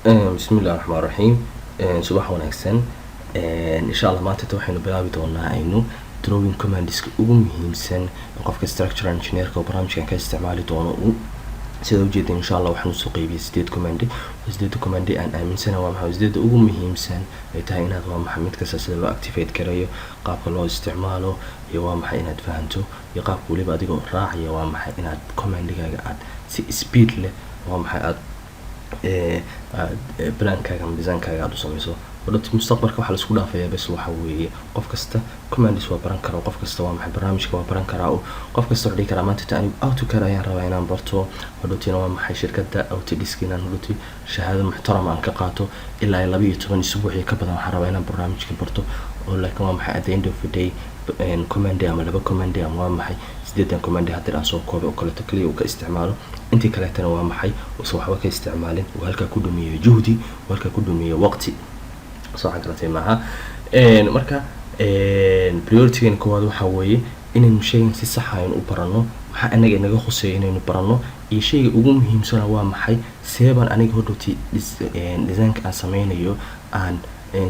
Bismillahi raxmaan raxiim. Subax wanaagsan. Insha Allah maanta waxaynu bilaabi doonaa aynu drawing commands-ka ugu muhiimsan qofka structural engineer-ka oo barnaamijkan ka isticmaali doono. Uu sida ujeeda, insha Allah waxaan usoo qeybiyay sideed command. Sideeda command aan aaminsana waa maxay sideeda ugu muhiimsan ay tahay inaad, waa maxay, mid kasta sida loo activate karayo, qaabka loo isticmaalo iyo, waa maxay, inaad fahanto, iyo qaabka weliba adigoo raacaya, waa maxay, inaad command-igaaga aad si speed leh, waa maxay, aad plan-kaaga ama design-kaaga aad u sameyso. Hodhati mustaqbalka waxaa laisku dhaafayaa bes waxa weeye qof kasta commands waa baran karaa, qof kasta, waa maxay, barnaamijka waa baran karaa, oo qof kasta wuxuu dhihi karaa: maanta ta anigu AutoCAD ayaan rabaa inaan barto, hodhotina, waa maxay, shirkadda Autodesk inaan hodhoti shahaado muxtarama aan ka qaato, ilaa 12 isbuuc iyo ka badan waxaan rabaa inaan barnaamijka barto. Oo laakiin, waa maxay, at the end of the day command ama laba command ama, waa maxay, sideedan command haddii aan soo koobay oo kaleeto kaliya uu ka isticmaalo, intii kaleetana, waa maxay, uusan waxba ka isticmaalin, uu halkaa ku dhumiyo juhdi, uu halkaa ku dhumiyo waqti. Soo waxaan garatay maaha? Marka priority-gan koowaad waxaa weeye inaynu shaygan si sax aynu u baranno. Maxaa inaga inaga khuseeya inaynu baranno? Iyo shayga ugu muhiimsana waa maxay? Seebaan aniga hodhowti design-ka aan sameynayo aan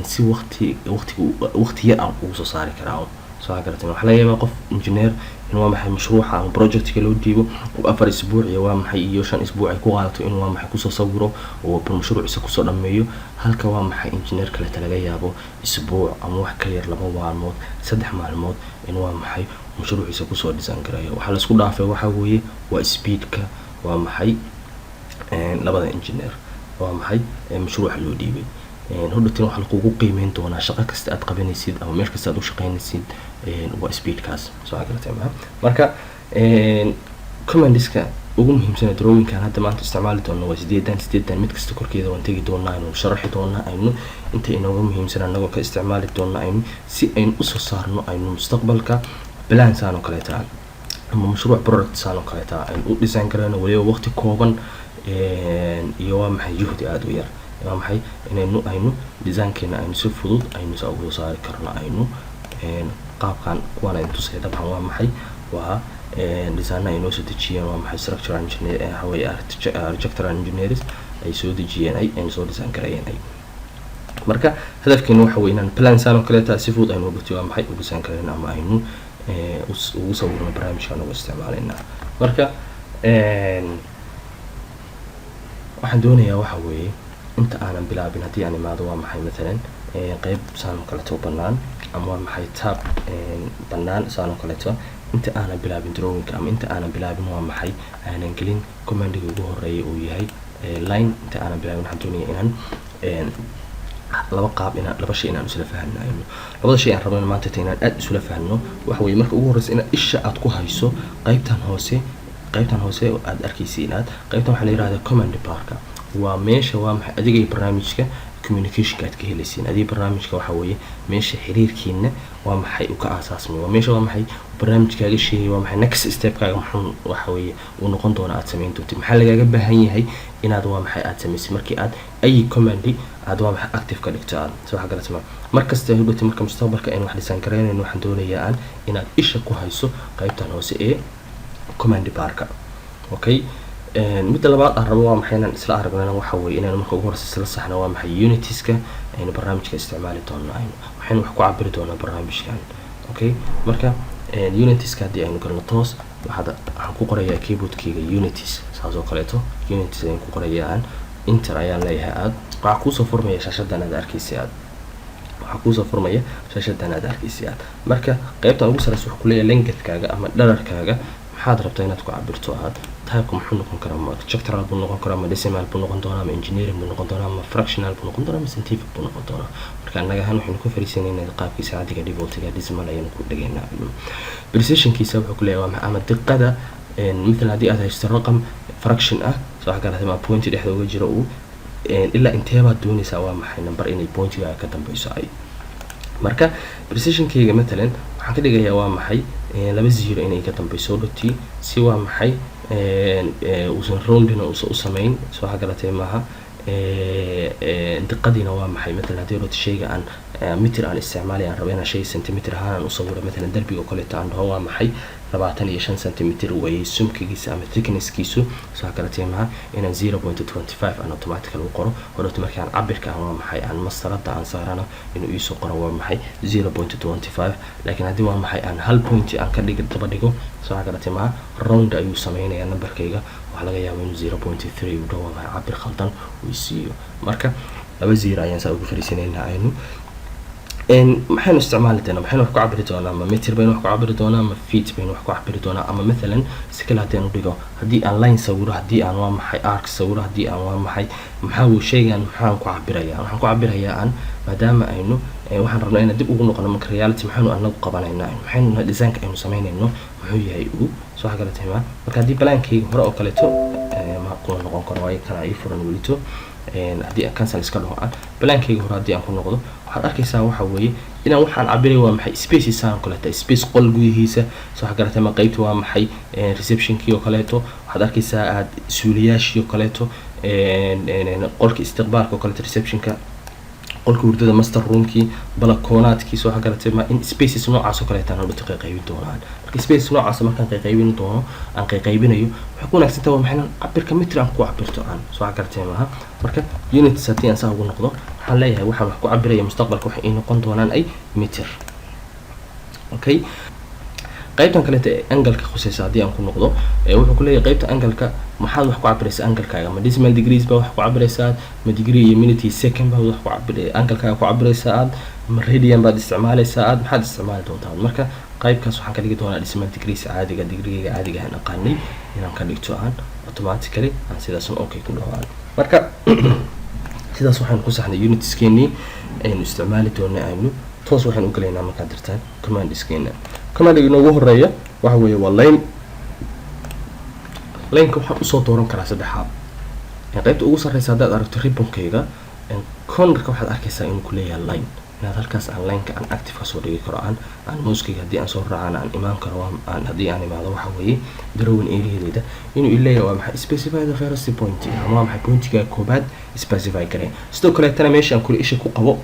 si waqti waqtiga waqti yar aan ugu soo saari karaa? Soo waxaan garatay, waxaa laga yaabaa qof engineer in, waa maxay, mashruuca ama project-ka loo dhiibo oo 4 isbuuc iyo, waa maxay, iyo 5 isbuuc ay ku qaadato in, waa maxay, kusoo sawiro oo mashruuciisa kusoo dhameeyo, halka, waa maxay, engineer kaleta laga yaabo isbuuc ama wax ka yar, 2 maalmood, 3 maalmood in, waa maxay, mashruuciisa kusoo design gareeyo. Waxaa laisku dhaafay waxaa weeye waa speed-ka, waa maxay, labada engineer, waa maxay, mashruuca loo dhiibay. Hodhatin waxaa lakugu qiimeyn doonaa shaqo kasta aad qabanaysid ama meel kasta aad u shaqeynaysid waa speed-kaas. Soo garatay maha? Marka commands-ka ugu muhiimsan drawing-kan hadda maanta isticmaali doono waa sideedan. Sideedan mid kasta korkeeda waan tegi doonaa, aynu sharaxi doonaa, aynu inta inooga muhiimsan anagoo ka isticmaali doona, aynu si aynu usoo saarno aynu mustaqbalka plan saan oo kaleeta ama mashruuc product saan oo kaleeta aynu u design karayno, weliba waqti kooban iyo, waa maxay, juhdi aada u yar, waa maxay, inaynu aynu design-keena aynu si fudud aynu saa ugu soo saari karno. Aynu qaabkan kuwaan aynu tusaya dabcan, waa maxay, waa design ay noo soo dejiyeen, waa maxay, structural engineer, waxaweye architectural engineers ay soo dejiyeen, ay aynu soo design gareeyeen. Ay marka hadafkeena waxa weye inaan plan saan oo kaleeta si fudud aynu dhigtay, waa maxay, u design karayno ama aynu ugu sawirno barnaamijka ugu isticmaalayna. Marka waxaan doonayaa waxa weeye, inta aanan bilaabin, haddii aan imaado, waa maxay, mathalan qeyb saan oo kaleeto bannaan ama, waa maxay, tab bannaan saan oo kaleeto, inta aanan bilaabin drawing-ka ama inta aanan bilaabin, waa maxay, aanan gelin command-iga ugu horeeya uu yahay line, inta aanan bilaabin waxaan doonaya inaan laba qaab, inaan laba shay inaan isla fahanno. Aynu labada shay aan rabno maanta inaan aada isula fahanno waxa weeye, marka ugu horreysa, inaad isha aad ku hayso qaybtan hoose. Qaybtan hoose aad arkaysa, inaad qaybtan waxaa la yihahdaa command bar-ka. Waa meesha, waa maxay, adiga iyo barnaamijka communication-ka aad ka helaysiin. Adiga barnaamijka waxa weeye meesha xiriirkiina, waa maxay, uu ka aasaasmay. Waa meesha, waa maxay, barnaamijkaaga sheegay, waa maxay, next step-kaaga muxuu, waxa weeye, uu noqon doona aad samayn doontid, maxaa lagaaga baahan yahay inaad, waa maxay, aad samaysid markii aad ay command aad, waa maxay, active ka dhigto. Aad soo waxa garatama? Markasta hudhati marka mustaqbalka aynu wax design garaynayno, waxaan doonayaa aan inaad isha ku hayso qaybtan hoose ee command bar-ka. Okay, midda labaad aan rabo, waa maxay, inaan isla aragnana waxa weeye inaan marka ugu horeysa isla saxno, waa maxay, units-ka aynu barnaamijka isticmaali doono, aynu waxaynu wax ku cabiri doonaa barnaamijkan. Okay, marka units-ka haddii aynu galno toos, waxaan ku qorayaa keyboard-keyga units saas oo kaleeto. Units ayaan ku qorayaa, aan enter ayaan leeyahay. Aad waxaa kuusoo furmaya shaashadan aad arkeysa. Aad waxaa kuusoo furmaya shaashadan aad arkeysa. Aad marka qaybtan ugu sareysa wuxuu kuleeyahay length-kaaga ama dherarkaaga maxaad rabtaa inaad ku cabirto? Aad type-ka muxuu noqon karaa? Ma architectural buu noqon karaa, ma decimal buu noqon doonaa, ma engineering buu noqon doonaa, ma fractional buu noqon doonaa, ma scientific buu noqon doonaa? Marka annaga ahaan waxaynu ku fariisanaynaa qaabkiisa caadiga, default-iga, decimal ayaynu ku dhigaynaa. Precision-kiisa wuxuu ku leeyahay waa maxay, ama diqada? Mathalan haddii aad haysto raqam fraction ah, soo waxa garatay, ma point dhexda uga jiro, uu ilaa inteebaad doonaysaa, waa maxay, number inay point-iga ka dambeyso ay. Marka precision-kayga matalan waxaan ka dhigayaa, waa maxay, laba zero inay ka dambeyso dhoti, si, waa maxay, uusan rounding-na uusan u samayn. Soo waxa garatay maaha? Diqadiina waa maxay? Matalan, haddii roto shayga aan mitir aan isticmaalay, aan rabo inaan shay centimeter ahaan aan u sawiro, matalan derbiga oo kaleeto, aan dhaho waa maxay, 25 centimeter weeyey sumkigiisa ama thicknesskiisu, soo kale maha, inaan 0.25 aan automatically u qoro. Horta markaan cabirka aan waa maxay aan mastarada aan saarana, inuu iisoo qoro waa maxay 0.25. Laakiin haddii waa maxay aan hal point aan ka dhig daba dhigo, soo kale maha, round ayuu sameynayaa numberkayga. Waxaa laga yaabaa inuu 0.3 uu dhaho, waa maxay, cabir khaldan uu isiiyo. Marka laba zero ayaan saa ugu fariisanaynaa. Aynu maxaynu isticmaali doonaa? Maxaynu wax ku cabiri doonaa? Ma mitir baynu wax ku cabiri doonaa, ma feet baynu wax ku cabiri doonaa? Ama mathalan, si kale haddii aan u dhigo, haddii aan line sawiro, haddii aan waa maxay arc sawiro, haddii aan waa maxay, maxaa uu shaygan maxaan ku cabirayaa? Waxaan ku cabirayaa aan maadaama aynu waxaan rabnaa inaan dib ugu noqono. Marka reality maxaynu anagu qabanaynaa? Maxaynu designka aynu samaynayno muxuu yahay uu soo kala timaa? Marka haddii plankayga hore oo kaleeto ma noqon karo, waayo kana ii furan welito. Haddii aan cancel iska dhaho, aan plankayga hore haddii aan ku noqdo, waxaad arkaysaa waxa weeye inaan waxaan cabiray waa maxay spaces aan kaleeto, space qol gudihiisa, soo waxa garatay ma, qaybta waa maxay receptionkii oo kaleeto. Waxaad arkaysaa aad suuliyaashii oo kaleeto, qolka istiqbaalka oo kaleeto, receptionka, qolka hurdada, master roomkii, balakoonaadkii, soo waxa garatay ma, in spaces noocaas oo kaleetaan hadhowta qayqaybin doonaan. Marka spaces noocaas markaan qayqaybin doono, aan qayqaybinayo, waxay ku wanaagsan tahay waa maxay inaan cabirka mitir aan ku cabirto aan, soo waxa garatay maaha. Marka units haddii aan saa ugu noqdo, waxaan leeyahay waxaan wax ku cabiraya mustaqbalka waxay ii noqon doonaan ay mitir. Okay, qaybtan kaleeta ee angleka khuseysa haddii aan ku noqdo, wuxuu ku leeyahay qaybta angleka maxaad wax ku cabiraysaa? Anglekaaga ma decimal degrees baa wax ku cabiraysaa, ma degree iyo minute iyo second baad wax ku cabir anglekaaga ku cabiraysaa aad, ma radian baad isticmaalaysaa aad, maxaad isticmaali doontaa? Marka qaybkaas waxaan ka dhigi doonaa decimal degrees caadiga, degreega caadiga aan aqaanay inaan ka dhigto aan automatically aan sidaasan okay ku dhaho aan. Marka sidaas waxaan ku saxnay unitskeenii aynu isticmaali doonay. Aynu toos waxaan u gelaynaa markaad dirtaan commandiskeena. Commandiga inoogu horeeya waxa weeye waa line. Lineka waxaan usoo dooran karaa saddex hab. Qaybta ugu sarreysa haddaad aragto ribbonkayga cornerka, waxaad arkaysaa inuu kuleeyahay line, inaad halkaas aan lineka aan active kasoo dhigi karo aan mousekayga haddii aan soo raacaan aan imaan karo aan haddii aan imaado waxa weeye drawing areadeeda, inuu ileeyahay waa maxay specify the first point, ama waa maxay pointiga koobaad specify gareen. Sidoo kaleetana meeshaan kule isha ku qabo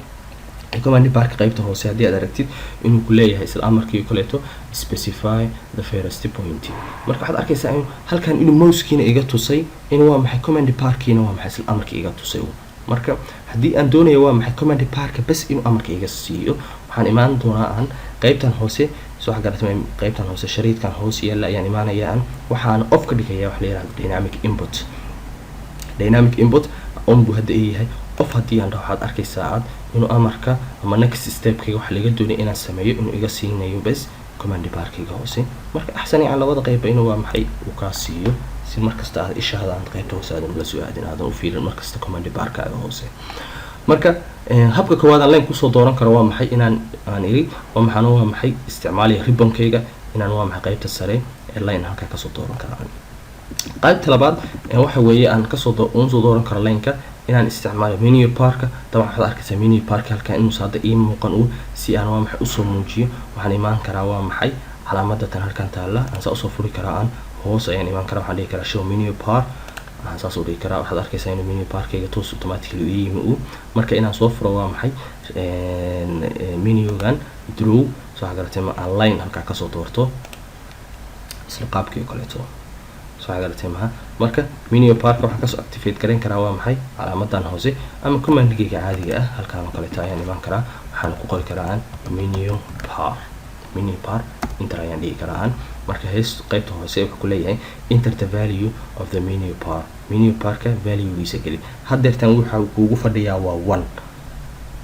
command barka qaybta hoose haddii aad aragtid, inuu ku leeyahay isla amarkii kaleeto specify the first point. Marka waxaad arkaysaa in halkan inuu mousekiina iga tusay in waa maxay command barkiina waa maxay isla amarkii iga tusay. Marka haddii aan doonayo waa maxay command barka bas inuu amarka iga siiyo, waxaan imaan doonaa aan qaybtan hoose, soo garatay, qaybtan hoose shariidkan hoos yaalla ayaan imaanaya aan waxaan off ka dhigaya wax la yihahdo dynamic input. Dynamic input on buu hadda yahay. Off haddii aan dhaho, waxaad arkaysaa aad inuu amarka ama next stepkayga waxa laga doonaya inaan sameeyo inuu iga siinayo bes command barkayga hoose. Marka axsan yacan labada qeybba inuu waa maxay uu kaa siiyo, si markasta aad ishaada aan qaybta hoose aadan ula soo aadin, aadan u fiirin markasta command barkaaga hoose. Marka habka koowaad aan line kusoo dooran karo waa maxay inaan aan iri waa maxaan waa maxay isticmaalaya ribbonkayga, inaan waa maxay qaybta sare ee line halkaa kasoo dooran kara. Qaybta labaad waxa weeye aan kasoo uun soo dooran karo lineka inaan isticmaalo menu barka. Dabcan waxaad arkaysaa menu barka halkan inuusa hadda ii muuqan uu. Si aan waa maxay usoo muujiyo, waxaan imaan karaa waa maxay calaamada tan halkan taalla aan saa usoo furi karaa, aan hoos ayaan imaan karaa, waxaan dhihi karaa show menu bar, waxaan saas u dhihi karaa. Waxaad arkaysaa inuu menu barkayga toos automatically u yimi uu. Marka inaan soo furo waa maxay menugan draw, soo garatay ma, aan line halkaa kasoo doorto isla qaabkii oo kaleeto, soo garatay maha. Marka menu barka waxaan kasoo activate garan karaa waa maxay calaamadan hoose, ama commandgayga caadiga ah halkaan oo kaleeto ayaan imaan karaa, waxaan ku qori karaa aan menu bar, menu bar, enter ayaan dhihi karaa aan. Marka hees qaybta hoose wuxuu ku leeyahay enter the value of the menu bar, menu barka valuegiisa geli. Haddeertan waxa kuugu fadhiyaa waa one.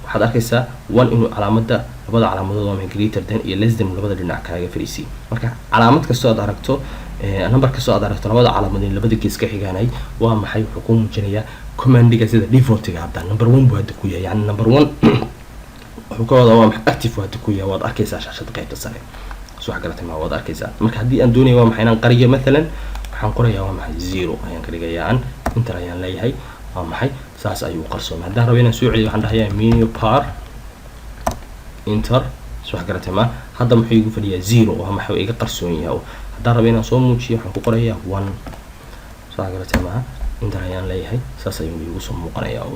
Waxaad arkaysaa one inuu calaamada labada calaamadood waa maxay greater than iyo less than labada dhinac kaaga fariisiy. Marka calaamad kastoo aad aragto, number kastoo aad aragto labada calaamadood labada gees ka xigaanay, waa maxay wuxuu ku muujinayaa commandiga sida defaultiga. Hadda number one buu hadda ku yahay, yani number one wuxuu ka wadaa waa maxay active hadda ku yahay. Waad arkaysaa shaashada qaybta sare, soo garatay ma, waad arkaysaa. Marka haddii aan doonayo waa maxay inaan qariyo, mathalan waxaan qorayaa waa maxay zero ayaan ka dhigayaa aan, enter ayaan leeyahay, waa maxay saas ayuu qarsoomay. Haddaan rabo inaan soo celiyo, waxaan dhahayaa menu bar, enter, soo garatay ma. Hadda muxuu igu fadhiyaa? Zero. Waa maxay iga qarsoon yahay. Haddaan rabo inaan soo muujiyo, waxaan ku qorayaa one, soo garatay maha. Enter ayaan leeyahay, saas ayuu iigu soo muuqanayaa.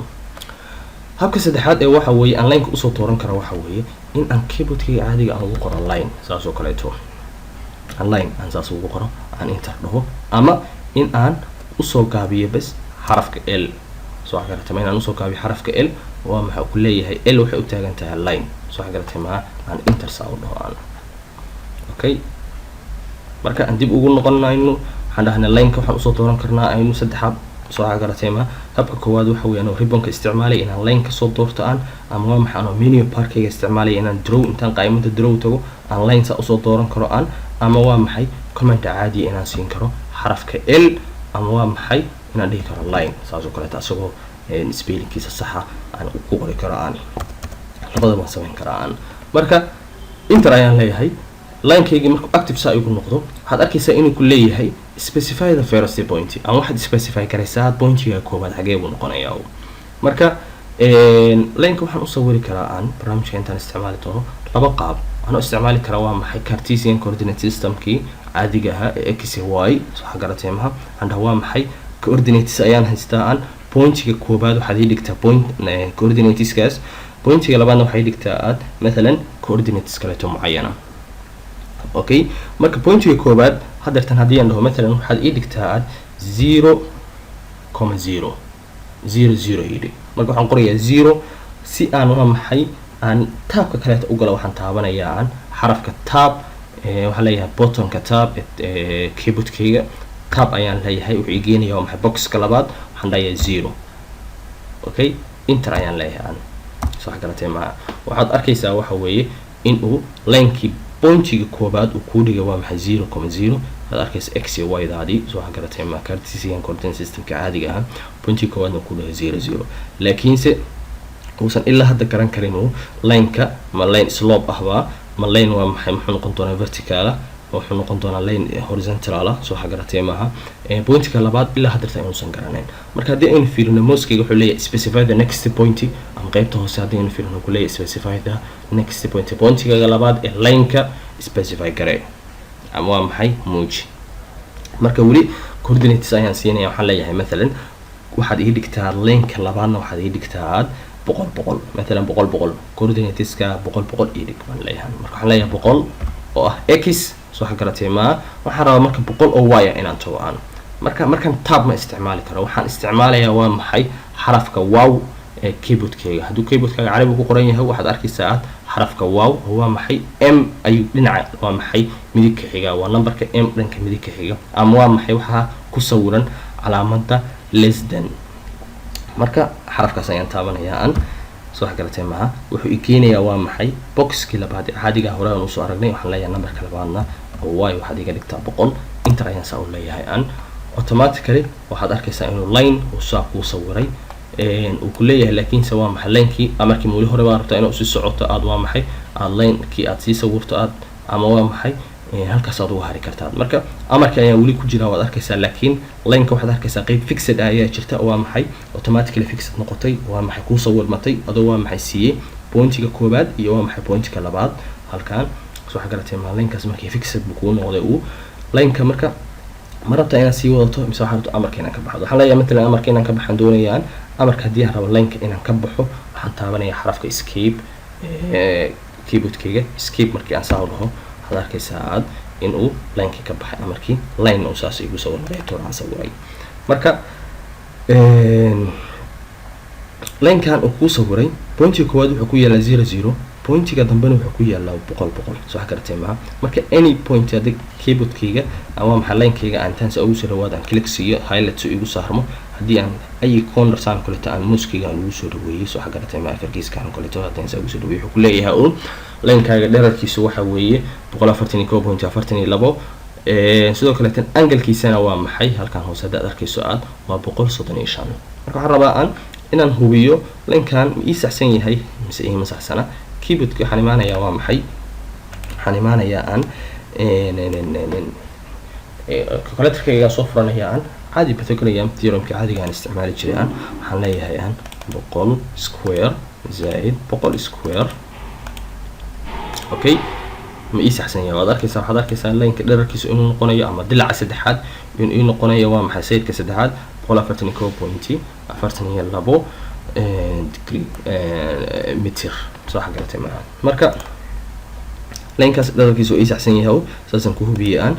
Habka saddexaad ee waxa weeye aan lineka usoo dooran karo waxa weeye in aan keyboardkayga caadiga aan ugu qoro line, saas oo kaleeto, aan line aan saas ugu qoro, aan enter dhaho, ama in aan usoo gaabiyo bes xarafka L. Soo garatay ma? Inaan usoo gaabiyo xarafka L, waa maxaa ku leeyahay? L waxay u taagan tahay line. Soo garatay maa? Aan enter saa u dhaho aan. Okay, marka aan dib ugu noqonayno, waxaan dhahnay lineka waxaan usoo dooran karnaa aynu saddex hab. Soo garatay ma? Habka koowaad waxa weeye anoo ribbonka isticmaalay inaan line kasoo doorto aan, ama waa maxay, anoo menu barkayga isticmaalaya inaan draw, intaan qaimada draw tago, aan line saa usoo dooran karo aan, ama waa maxay, command caadiya inaan siin karo xarafka L, ama waa maxay, inaan dhihi karo line, saas oo kaleeto, asagoo spellingkiisa saxa aan ku qori karo aan. Labada waan samayn karaa aan. Marka enter ayaan leeyahay. Linekaygii markuu active saa igu noqdo, waxaad arkaysaa inuu ku leeyahay "Specify the first point", ama waxaad specify karaysaa pointiga koowaad xagee buu noqonayaa. Marka lineka waxaan u sawiri karaa aan barnaamijka intaan isticmaali doono laba qaab. Waxaan u isticmaali karaa, waa maxay, Cartesian coordinate systemkii caadiga ahaa ee x, y. Soo garatay maha? Waxaan dhaha, waa maxay, coordinates ayaan haystaa aan. Pointiga koobaad waxaad ii dhigtaa point coordinateskaas, pointiga labaadna waxay dhigtaa aad mathalan coordinates kaleeto mucayana. Okay, marka pointiga koobaad haddeertan haddii aan dhaho mathalan waxaad ii dhigtaa aad 0,0, 0 0 ii dhig. Marka waxaan qorayaa 0. Si aan, waa maxay, aan tabka kaleeto u galo, waxaan taabanayaa aan xarafka tab. Waxaan leeyahay buttonka tab keyboardkayga, tab ayaan leeyahay. Wuxuu ii geenaya, waa maxay, boxka labaad. Waxaan dhahayaa 0. Okay, enter ayaan leeyahay aan. Soo garatay ma? Waxaad arkaysaa waxa weeye in uu linekii pointiga koobaad uu kuu dhigay, waa maxay, 0,0. Waxaad arkaysa x iyo y daadii. Soo garatay ma? Cartesian coordinate systemka caadiga ahaa, pointiga koowaadna kuu dhigay 0 0, laakiinse uusan ilaa hadda garan karin uu lineka ma line slope ahbaa, ma line, waa maxay, muxuu noqon doonaa vertical ah, wuxuu noqon doonaa line horizontal ah. Soo garatay maaha? Pointka labaad ilaa haddeerta inuusan garanayn. Marka haddii aynu fiirino mousekayga, wuxuu leeyahay "Specify the next point", ama qeybta hoose haddii aynu fiirino, ku leeyahay "Specify the next point", pointigaga labaad ee lineka specify garee, ama waa maxay, muuji. Marka weli coordinates ayaan siinaya. Waxaan leeyahay mathalan waxaad ii dhigtaa lineka labaadna, waxaad ii dhigtaa aad 100 100, mathalan 100 100, coordinateska 100 100 ii dhig baan leeyahay. Marka waxaan leeyahay 100 oo ah x. Soo garatay maa? Waxaan rabaa marka 100 oo y inaan tago aan. Marka markaan tab ma isticmaali karo. Waxaan isticmaalayaa, waa maxay, xarafka wow ee keyboardkayga. Hadduu keyboardkaaga carabi ku qoran yahay, waxaad arkaysaa aad xarafka wow oo, waa maxay, M ayuu dhinaca, waa maxay, midig ka xiga. Waa numberka M dhanka midig ka xiga, ama waa maxay, waxaa ku sawiran calaamadda less than. Marka xarafkaas ayaan taabanayaa aan. Soo garatay maha? Wuxuu i keenayaa, waa maxay, boxkii labaad ee caadiga hore aan usoo aragnay. Waxaan leeyahay numberka labaadna oo y waxaad iga dhigtaa 100. Enter ayaan saa u leeyahay aan. Automatically waxaad arkaysaa inuu line uu saa kuu sawiray, uu ku leeyahay. Laakiinse, waa maxay, linekii amarkii weli hore baa rabtaa inaad usii socoto aad, waa maxay, aad linekii aad sii sawirto aad, ama waa maxay, halkaas aad uga hari kartaa. Marka amarka ayaa weli ku jira, waad arkaysaa, laakiin lineka waxaad arkaysaa qeyb fixed ah ayaa jirta, waa maxay, automatically fixed noqotay, waa maxay, kuu sawirmatay adoo, waa maxay, siiyey pointiga koobaad iyo, waa maxay, pointiga labaad halkan. Soo garatay ma? Linekaas markii fixed buu kuu noqday uu lineka. Marka ma rabtaa inaad sii wadato mise waxaa rabto amarka inaan ka baxdo? Waxaan leeyahay matalan amarka inaan ka baxaan doonayaan. Amarka haddii aan rabo lineka inaan ka baxo, waxaan taabanayaa xarafka escape keyboardkayga. Escape markii aan saa u dhaho, waxaad arkaysaa aad in uu linekii ka baxay amarkii, line uu saas igu sawirmaray aan sawiray. Marka linekan uu kuu sawiray, pointiga koowaad wuxuu ku yaalaa 0 0, pointiga dambena wuxuu ku yaalaa 100 100. Soo garatay maha? Marka any point hadda keyboardkayga ama, maxaa, linekayga aan intaan ugu soo dhawaad, aan click siiyo, highlight si igu saarmo, haddii aan ay corner saan kaleeto aan mousekayga aan ugu soo dhaweeyo, soo garatay ma? Afarkiiskaan kaleeto haddaan saa ugu soo dhaweeyo, wuxuu ku leeyahay uun linekaaga dherarkiisu waxa weeye 141.42. Sidoo kaleetan anglekiisana, waa maxay, halkan hoose haddaad arkayso aad, waa 135. Marka waxaan rabaa aan inaan hubiyo linekan ma ii saxsan yahay mise iima saxsana. Keyboardka waxaan imaanayaa, waa maxay, waxaan imaanayaa aan calculatorkaygaan soo furanaya aan caadi, Pythagorean theoremka caadiga aan isticmaali jiray aan. Waxaan leeyahay aan 100 square zaaid 100 square. Okay. Ma ii saxsan yahay? Waad arkaysaa, waxaad arkaysaa lineka dherarkiisu inuu noqonayo, ama dilaca saddexaad inuu ii noqonayo, waa maxay, sideka saddexaad 141.42 degree mitir. Soo garatay maaha? Marka linekaas dherarkiisu ii saxsan yahay, saasaan ku hubiyey. Aan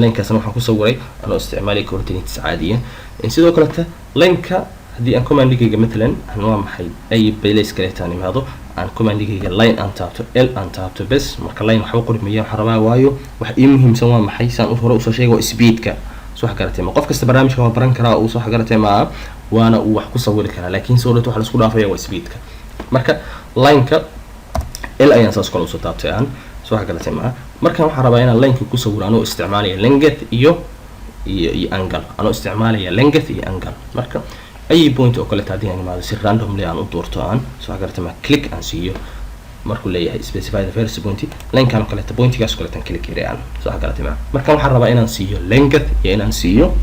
linekaasna waxaan ku sawiray anoo isticmaalay coordinates caadiya. Sidoo kaleta lineka haddii aan commandigayga matalan aan, waa maxay, ay place kaleeta aan imaado, aan commandigayga line aan taabto, L aan taabto bes, marka line waxba qori maya. Waxaan rabaa, waayo wax ii muhiimsan waa maxay, saan hore usoo sheegay, waa speedka. Soo garatay ma? Qof kasta barnaamijka waa baran karaa uu, soo garatay ma, waana uu wax ku sawiri karaa, laakiin soo dhat waxa la isku dhaafaya waa speedka. Marka lineka L ayaan saas kale usoo taabtay aan. Soo garatay ma? Markan waxaan rabaa inaan lineka ku sawiro anoo isticmaalaya length iyo angle, anoo isticmaalaya length iyo angle. Marka ay point oo kaleeta haddii aan imaado, si randomly aan u doorto aan, soo garatay ma, click aan siiyo, markuu leeyahay "Specify the first point", linekan oo kaleeta, pointigaas oo kaleetan click yiri aan. Soo garatay ma? Markan waxaan rabaa inaan siiyo length iyo inaan siiyo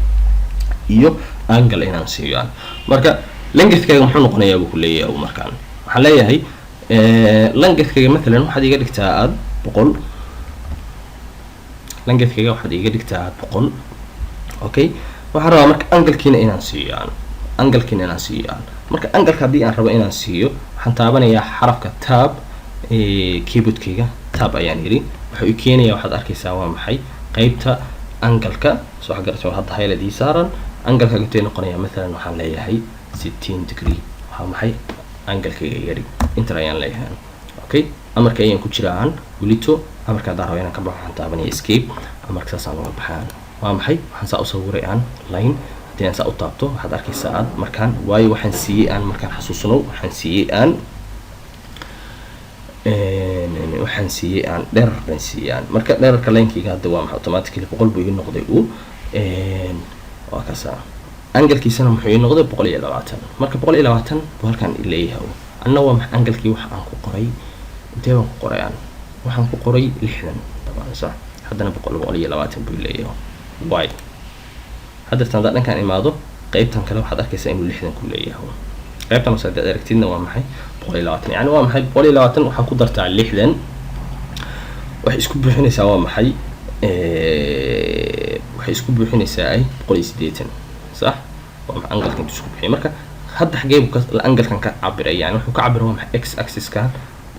iyo angle inaan siiyo aan. Marka lengthkayga muxuu noqonayaa buu ku leeyahay. Markaan waxaan leeyahay lengthkayga matalan waxaad iga dhigtaa aad 100. Lengthkayga waxaad iga dhigtaa aad 100. Okay, waxaan rabaa marka anglekiina inaan siiyo aan, anglekiina inaan siiyo aan. Marka angleka haddii aan rabo inaan siiyo, waxaan taabanayaa xarafka tab, keyboardkayga tab ayaan yidhi. Wuxuu i keenayaa, waxaad arkaysaa, waa maxay, qeybta angleka. Soo garatay? Hadda highlight ii saaran. Angleka intee noqonayaa? Matalan waxaan leeyahay 60 degree. Waa maxay, anglekayga iga dhig. Enter ayaan leeyahay. Okay, amarka ayaan ku jira aan welito. Amarka haddaan rabo inaan ka baxo, waxaan taabanaya escape. Amarka saasaan uga baxaan. Waa maxay, waxaan saa u sawiray aan line. Haddii aan saa u taabto, waxaad arkaysaa aad markaan, waayo waxaan siiyey aan, markaan xasuusno, waxaan siiyey aan, waxaan siiyey aan dherer baan siiyey aan. Marka dherarka linekeyga hadda waa maxay? Automatically 100 buu ii noqday uu, waa kaasa. Anglekiisana muxuu ii noqday? 120. Marka 120 buu halkaan leeyahay. Anna waa maxay, anglekii waxa aan ku qoray, intee baan ku qoray aan? Waxaan ku qoray 60 dabcan, sax. Haddana 120 buu leeyahay. Y haddeertan haddaan dhankaan imaado, qeybtan kale waxaad arkaysaa inuu 60 ku leeyahay. Qaybtan hoose haddaad aragtidna, waa maxay, 120. Yani waa maxay, 120 waxaa ku dartaa 60, waxay isku buuxinaysaa, waa maxay, waxay isku buuxinaysaa ay 180, sax. Waa maxay, angleka intuu isku buuxiyay. Marka hadda xagee buu ka anglekan ka cabiray? Yani wuxuu ka cabiray, waa maxay, x axiskan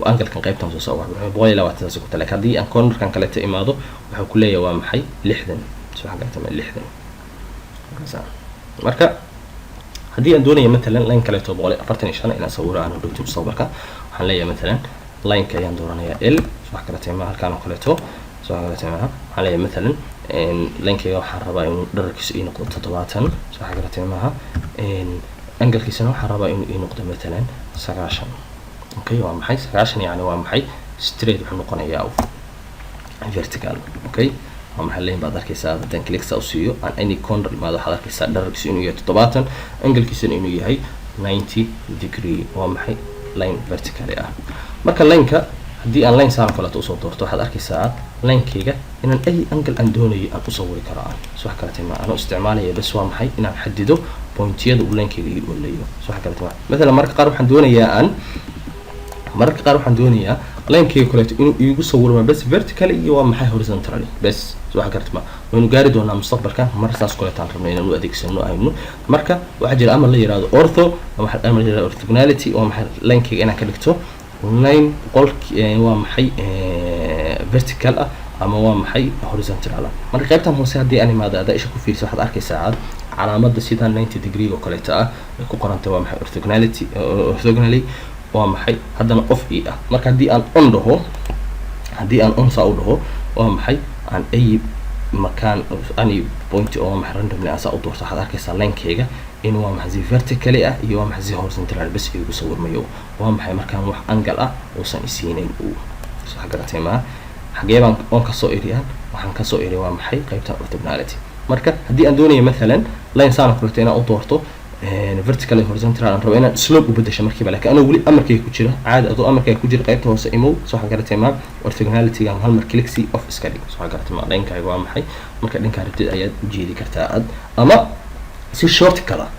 anglekan qaybtan soo soo 120 saas ku tala. Haddii aan cornerkan kaleta imaado, wuxuu ku leeyahay, waa maxay, 60. Soo xagartama? 60. Marka haddii aan doonayo matalan line kaleeto 145 inaan sawiro aan hodhowti mustaqbalka, waxaan leeyahay matalan lineka ayaan dooranayaa L. Soo garatay ma? Halkaan oo kaleeto, soo garatay ma? Waxaan leeyahay matalan linekayga waxaan rabaa inuu dherarkiisu ii noqdo 70. Soo garatay maaha? Anglekiisana waxaan rabaa inuu ii noqdo matalan 90. Okay, waa maxay, 90, yani waa maxay, straight wuxuu noqonayaa vertical. Okay, waa maxay, line baad arkaysaa. Haddaan click saa u siiyo, aan any corner imaado, waxaad arkaysaa dherarkiisu inuu yahay 70, anglekiisuna inuu yahay 90 degree. Waa maxay, line vertically ah. Marka lineka haddii aan line saan oo kaleeto usoo doorto, waxaad arkaysaa linekayga inaan ay angle aan doonayo aan u sawiri karo aan. Soo garatay ma? Anoo isticmaalaya bas, waa maxay, inaan xadido pointiyada uu linekayga ii oolayo. Soo garatay ma? Matalan mararka qaar waxaan doonayaa aan, mararka qaar waxaan doonayaa linekayga kaleeto inuu iigu sawirma bes vertically iyo, waa maxay, horizontally bes. Soo garatay ma? Waynu gaari doonaa mustaqbalka mar saas kaleeto aan rabno inaan u adeegsano aynu. Marka waxaa jira amar la yiraahdo ortho, ama amar la yiraahdo orthogonality. Waa maxay, linekayga inaan ka dhigto line 100, waa maxay, vertical ah ama, waa maxay, horizontal ah. Marka qaybtan hoose haddii aan imaado, adaa isha ku fiirsa, waxaad arkaysaa aad calaamada sidaa 90 degree oo kaleeto ah ay ku qorantay. Waa maxay, orthogonality, orthogonally, waa maxay, haddana off e ah. Marka haddii aan on dhaho, haddii aan on saa u dhaho, waa maxay, aan ay makaan any point oo, waa maxay, randomly aan saa u doorto, waxaad arkaysaa linekeyga in, waa maxay, si vertically ah iyo, waa maxay, si horizontal bas igu sawirmayo. Waa maxay, markaan wax angle ah uusan isiinayn uu. Soo garatay maa? Xagee baan on kasoo eriyaan? Waxaan kasoo eri, waa maxay, qaybtan orthogonality. Marka haddii aan doonayo mathalan line saan oo kaleeto inaan u doorto vertical iyo horizontal, aan rabo inaan slope u bedesho markiiba, laakiin anoo weli amarkayga ku jira, caadi adoo amarkayga ku jira, qaybta hoose imow. Soo garatay ma? Orthogonality-ga hal mar click sii, off iska dhig. Soo garatay ma? Linekaaga, waa maxay, marka dhankaa rabtid ayaad u jeedi kartaa aad, ama si shortcut ah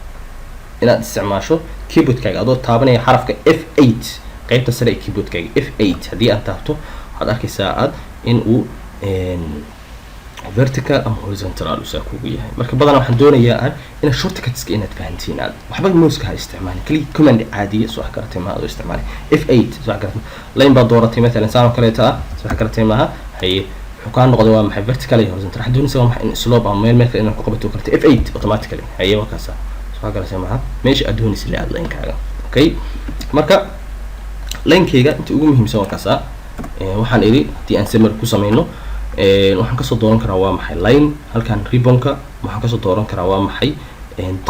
inaad isticmaasho keyboardkaaga adoo taabanaya xarafka F8, qaybta sare ee keyboardkaaga F8 haddii aad taabto, waxaad arkaysaa aad In uu vertical ama horizontal usaa kugu yahay. Marka badanaa waxaan doonayaa aan inaad shortcutska inaad fahantiin. Aad waxba mouseka ha isticmaalin, kaliya command caadiya, soo wax garatay maaha, adoo isticmaalay F8, soo wax garatay. Line baad dooratay matalan, saan oo kaleeta ah, soo wax garatay maaha. Haye, wuxuu kaa noqday, waa maxay, vertical iyo horizontal. Waxaad doonaysaa, waa maxay, in slope ama meel meel kale inaad ku qabato karto. F8 automatically. Haye, waa kaasa, soo wax garatay maaha, meesha aad doonaysa la aad linekaaga. Okay, marka linekayga inta ugu muhiimsan waa kaasa. Waxaan idhi haddii aan summary ku sameyno, waxaan kasoo dooran karaa, waa maxay, line halkan ribbonka. Waxaan kasoo dooran karaa, waa maxay,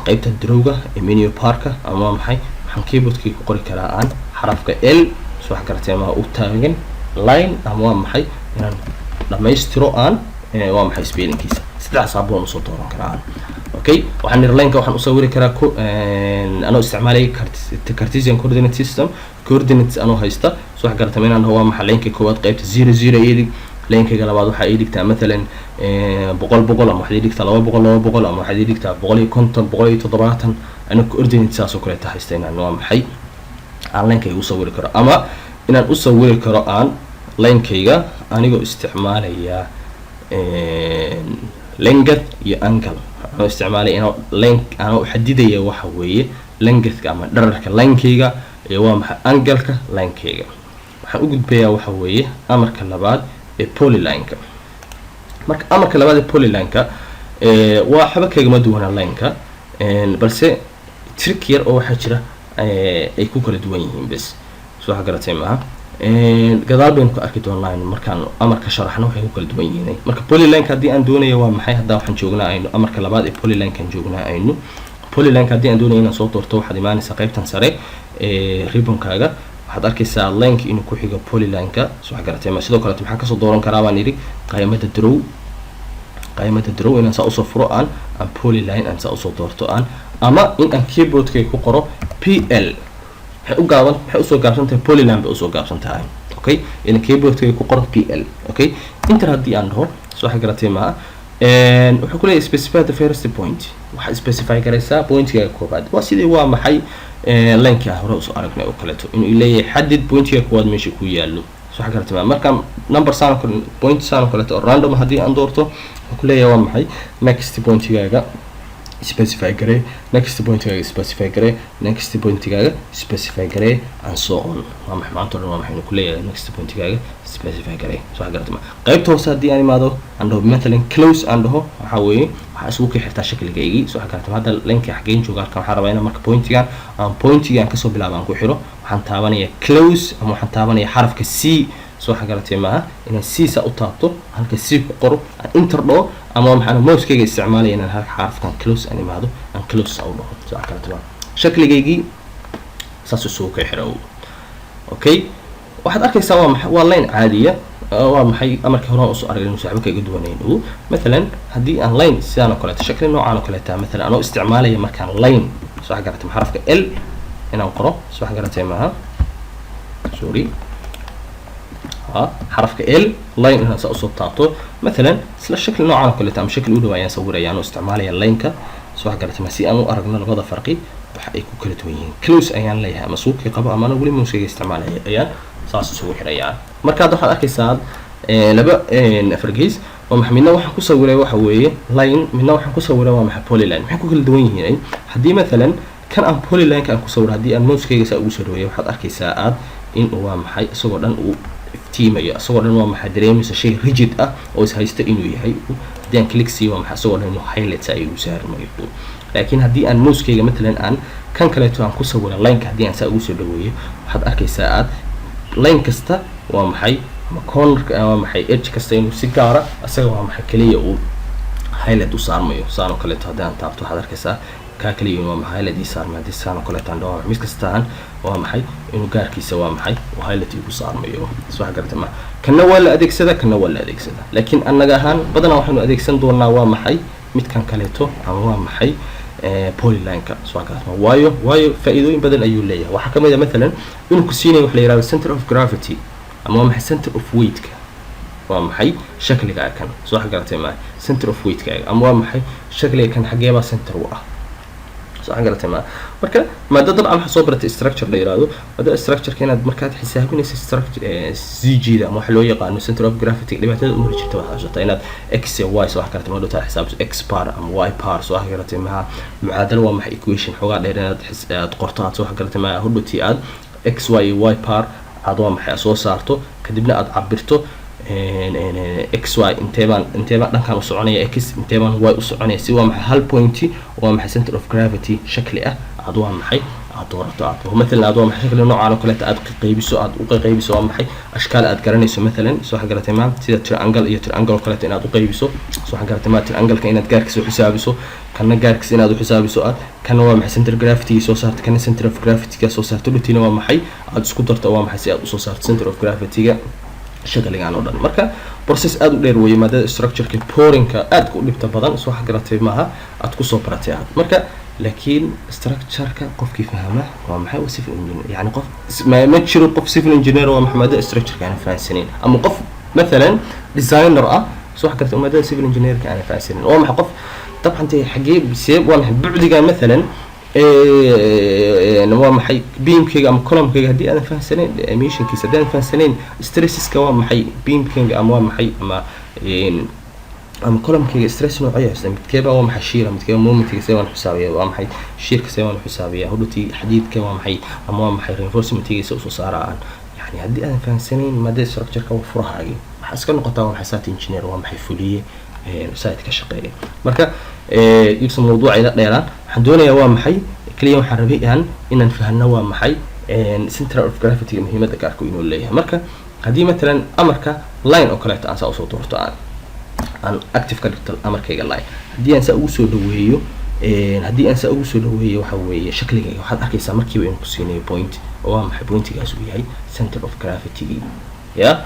qeybta drawga ee menu barka, ama waa maxay, waxaan keyboardkii ku qori karaa aan xarafka L, soo wax garatay, ama u taagan line, ama waa maxay, inaan dhamaystiro aan, waa maxay, spellingkiisa. Saddexdaas habboon usoo dooran karaa aan. Okay, waxaan niri lineka waxaan usawiri karaa ku anoo isticmaalaya Cartesian coordinate system coordinates anoo haysta, soo wax garatay, inaan dhaho, waa maxay, lineka koowaad qeybta 0 0 ii dhig, linkayga labaad waxaa ii dhigtaa matalan 100 100, ama waxaad ii dhigtaa 200 200, ama waxaad ii dhigtaa 150, 170. Anoo coordinate saas oo kaleeta haysta, inaan, waa maxay, aan linekayga usawiri karo, ama inaan u sawiri karo aan linekayga anigoo isticmaalaya length iyo angle, anoo isticmaalaya inoo line anoo xadidaya, waxa weeye, lengthka ama dherarka linekayga iyo, waa maxay, angleka linekayga. Waxaan u gudbayaa, waxa weeye, amarka labaad ee polylineka. Marka amarka labaad ee polylineka waa waxba kagama duwana lineka, balse trick yar oo waxaa jira ay ku kala duwan yihiin bes, soo wax garatay maaha. Gadaal baynu ka arki doonaa aynu markaan amarka sharaxno waxay ku kala duwan yihiin. Marka polylineka haddii aan doonayo, waa maxay, hadda waxaan joognaa aynu amarka labaad ee polylinekan joognaa aynu. Polylineka haddii aan doonayo inaan soo doorto, waxaad imaanaysaa qaybtan sare ee ribbonkaaga. Waxaad arkaysaa lineka inuu ku xigo polylineka, soo wax garatay ma. Sidoo kaleeto maxaan kasoo dooran karaa baan yidhi qaymada draw, qaymada draw inaan saa usoo furo aan polyline aan saa usoo doorto aan, ama in aan keyboardkayga ku qoro PL. Waxay u gaaban, waxay usoo gaabsan tahay polyline bay usoo gaabsan tahay. Okay, in keyboardkayga ku qoro PL. Okay, enter haddii aan dhaho, soo wax garatay maaha, wuxuu ku leeyahay "Specify the first point." Waxaad specify garaysaa pointiga koobaad. Waa sidii, waa maxay, lineka hore usoo aragnay oo kaleeto, inuu leeyahay xadid pointiga koowaad meesha ku yaallo, soo wax garatay maaha. Marka number saan oo kale, point saan oo kaleeto oo random haddii aan doorto, wuxuu ku leeyahay, waa maxay, next pointigaaga specify garee, next pointigaaga specify garee, next pointigaaga specify garee, and so on. Waa maxay, maanta o dhan, waa maxay, inuu ku leeyahay next pointigaaga specify garee, soo wax garatay ma. Qaybta hoose haddii aan imaado, aan dhaho matalan close aan dhaho, waxaa weeye waxaa isugu kii xirtaa shakligaygii, soo wax garatay ma. Hadda linka xageyn jooga halkan? Waxaan rabaa inaan marka pointigan aan pointigan kasoo bilaabo aan ku xiro. Waxaan taabanaya close ama waxaan taabanaya xarafka C, soo wax garatay maaha, inaan C saa u taabto, halka C ku qoro, aan enter dhaho, ama maxaan mousekayga isticmaalaya inaan halka xarafkan close aan imaado, aan close saa u dhaho, soo wax garatay maaha. Shakligaygii saas isugu kay xiro. Okay, waxaad arkaysaa, waa maxay, waa line caadiya. Waa maxay, amarkii hore usoo aragnay inuusan waxba kaga duwanayn. Uu mathalan haddii aan line sidaan oo kaleeto, shakli noocaan oo kaleeta mathalan anoo isticmaalaya, markaan line, soo wax garatay, xarafka L inaan qoro, soo wax garatay maaha, sorry, ha, xarafka L, line inaan saa usoo taabto mathalan, isla shakli noocaan oo kaleeto ama shakli u dhow ayaan sawiraya anoo isticmaalaya lineka, soo wax garatay ma, si aan u aragno labada farqi waxa ay ku kala duwan yihiin. Close ayaan leeyahay ama suuqii qabo ama anoo weli mousekayga isticmaalaya ayaan saas isugu xirayaa. Marka hadda waxaad arkaysaa laba afargeys oo maxay, midna waxaan ku sawiray, waxa weeye, line, midna waxaan ku sawiray, waa maxay, polyline. Maxay ku kala duwan yihiin? Haddii mathalan kan aan polylineka aan ku sawiro, haddii aan mousekayga saa ugu soo dhaweeyo, waxaad arkaysaa aad in uu, waa maxay, isagoo dhan uu iftiimayo, isagoo dhan, waa maxay, dareemaysa shay rigid ah oo is haysta inuu yahay. Haddii aan click siiyo, waa maxay, isagoo dhan inuu highlights ay igu saarmayo. Laakiin haddii aan mousekayga matalan aan kan kaleeto aan ku sawiro lineka, haddii aan saa ugu soo dhaweeyo, waxaad arkaysaa aad line kasta, waa maxay, ama cornerka, waa maxay, edge kasta inuu si gaara isaga, waa maxay, kaliya uu highlight u saarmayo. Saan oo kaleeto haddii aan taabto, waxaad arkaysaa kaa kaliya waa maxay, highlight ii saarmay. Haddii saan oo kaleeto aan dhaho, mid kasta aan, waa maxay, inuu gaarkiisa, waa maxay, uu highlight igu saarmayo, soo wax garata ma. Kana waa la adeegsadaa, kana waa la adeegsadaa, laakiin annaga ahaan badanaa waxaynu adeegsan doonaa, waa maxay, midkan kaleeto ama, waa maxay, polylineka, soo garata. Waayo faa'iidooyin badan ayuu leeyahay. Waxaa kamid ah mathalan inuu ku siinayo wax la yihahdo center of gravity ama, waa maxay, center of weightka, waa maxay, shakliga kan, soo wax garatay ma, center of weightkaaga ama, waa maxay, shakliga kan xageebaa center u ah. Soo garatay ma? Marka maada dabcan waxaa soo baratay structure la yiraahdo, maada structureka inaad markaad xisaabinaysa structure CG da ama waxa loo yaqaano center of gravity, dhibaatada umari jirta waxaa xasuutaa inaad x iyo y, soo garatay ma, dhowtaa xisaabiso x bar ama y bar, soo garatay maha, mucaadalo waa maxay, equation xoogaa dheer inaad aad qorto aad, soo garatay ma, hodhowtii aad x, y iyo y bar aad waa maxay soo saarto, kadibna aad cabirto x, y, inteebaan dhankan u soconaya x, inteebaan y u soconaya, si waa maxay hal pointi waa maxay center of gravity shakli ah aad waa maxay aad doorato, aad mathalan aad waa maxay shakli noocaan oo kaleeta aad qaybiso, aad u qaybiso waa maxay ashkaal aad garanayso, mathalan, soo garatay ma, sida triangle iyo triangle oo kaleeta inaad u qaybiso, soo garatay ma, triangle-ka inaad gaarkiisa u xisaabiso, kana gaarkiisa inaad u xisaabiso, aad kana waa maxay center gravity soo saarto, kana center of gravity-ga soo saarto, dhutiina waa maxay aad isku darto waa maxay si aad usoo saarto center of gravity-ga shakligan oo dhan. Marka process aada u dheer weeye maadada structureka boringka aadka u dhibta badan, soo garatay maaha, aad kusoo baratay aad. Marka laakiin structureka qofkii fahma waa maxay waa civil engineer, yani qof ma jiro qof civil engineer waa maxay maadada structureka aan fahansaneyn, ama qof mathalan designer ah, soo garatay, maadada civil engineerka aan fahansaneyn, waa maxay qof dabcan dee xagee see waa maxay bucdiga mathalan waa maxay beamkayga ama columnkayga haddii aadan fahansanayn dimensionkiisa, haddii aadan fahansanayn stresseska waa maxay beamkayga ama waa maxay ama columnkayga stress noocyo haysta, midkeeba waa maxay shear, midkeeba momentiga see waan xisaabiya, waa maxay shearka see waan xisaabiya, hodhowtii xadiidka waa maxay ama waa maxay reinforcementigiisa usoo saara aan, yani haddii aadan fahansanayn maadada structureka waa furahaagi, waxaa iska noqotaa waa maxay site engineer, waa maxay fuliye site ka shaqeeya. Marka yuusan mawduuca ila dheeraan, waxaan doonayaa waa maxay kaliya waxaan rabay aan inaan fahno waa maxay center of gravity muhiimadda gaarka inuu leeyahay. Marka haddii matalan amarka line oo kaleeto aan saa usoo doorto, aan active ka dhigto amarkayga line, haddii aan saa ugu soo dhaweeyo, haddii aan saa ugu soo dhaweeyo waxa weeye shakligayga, waxaad arkaysaa markiiba inuu ku siinayo point oo waa maxay pointigaas uu yahay center of gravity ya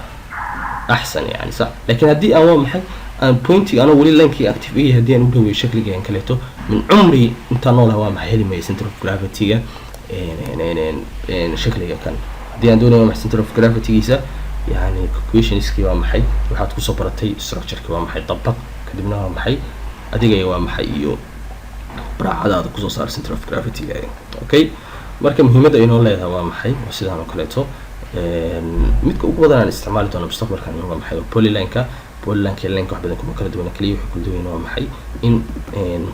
axsan, yani sax. Laakiin haddii aan waa maxay aan pointiga anoo weli linekii active yahay, haddii aan u dhaweeyo shakligaygan kaleeto, min cumri intaan noolahay waa maxay heli maya center of gravity-ga shakliga kan. Haddii aan doonayo waa maxay center of gravity-giisa, yani calculationskii waa maxay waxaad kusoo baratay structure-ki waa maxay dabaq, kadibna waa maxay adigaya waa maxay iyo baraacadaada kusoo saar center of gravity-ga. Okay, marka muhiimadda inoo leedahay waa maxay waa sidaan oo kaleeto. Midka ugu badan aan isticmaali doono mustaqbalkan waa maxay polylineka. Polylineka iyo lineka wax badan kuma kala duwana, kaliya wuxuu kala duwan waa maxay in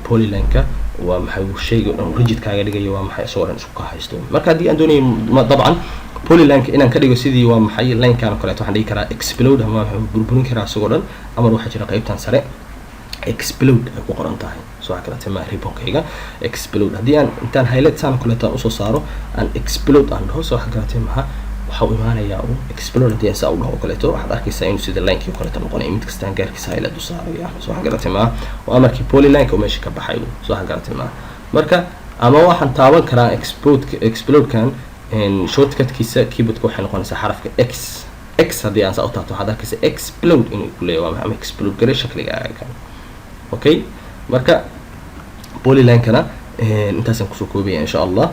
polylineka waa maxay uu shayga o dhan rigid kaaga dhigayo, waa maxay isagoo dhan isku ka haysto. Marka haddii aan doonayo dabcan polylineka inaan ka dhigo sidii waa maxay linekan oo kaleeto, waxaan dhigi karaa explode ama waxaan burburin karaa isagoo dhan. Amar waxaa jira qaybtan sare explode ay ku qoran tahay, soo waxa kaleeto ma, ribbonkayga explode, haddii aan intaan highlight saan oo kaleeto aan usoo saaro, aan explode aan dhaho, soo waxa kaleeto maha, waxa uu imaanayaa uu explode. Haddii aan saa u dhaho oo kaleeto, waxaad arkaysaa inuu sida linekii oo kaleeto noqonayo, mid kastaan gaarkiisa highlight u saaraya, soo waxa garatay maa, waa amarkii polylineka oo meesha ka baxay, soo waxa garatay maa. Marka ama waxaan taaban karaa explode, explodekan shortcutkiisa keyboardka waxay noqonaysaa xarafka x. X haddii aan saa u taabto, waxaad arkaysaa explode inuu ku leeyahay ama explode gare shakligaaga kan. Okay, marka polylinekana intaasaan kusoo koobaya insha Allah.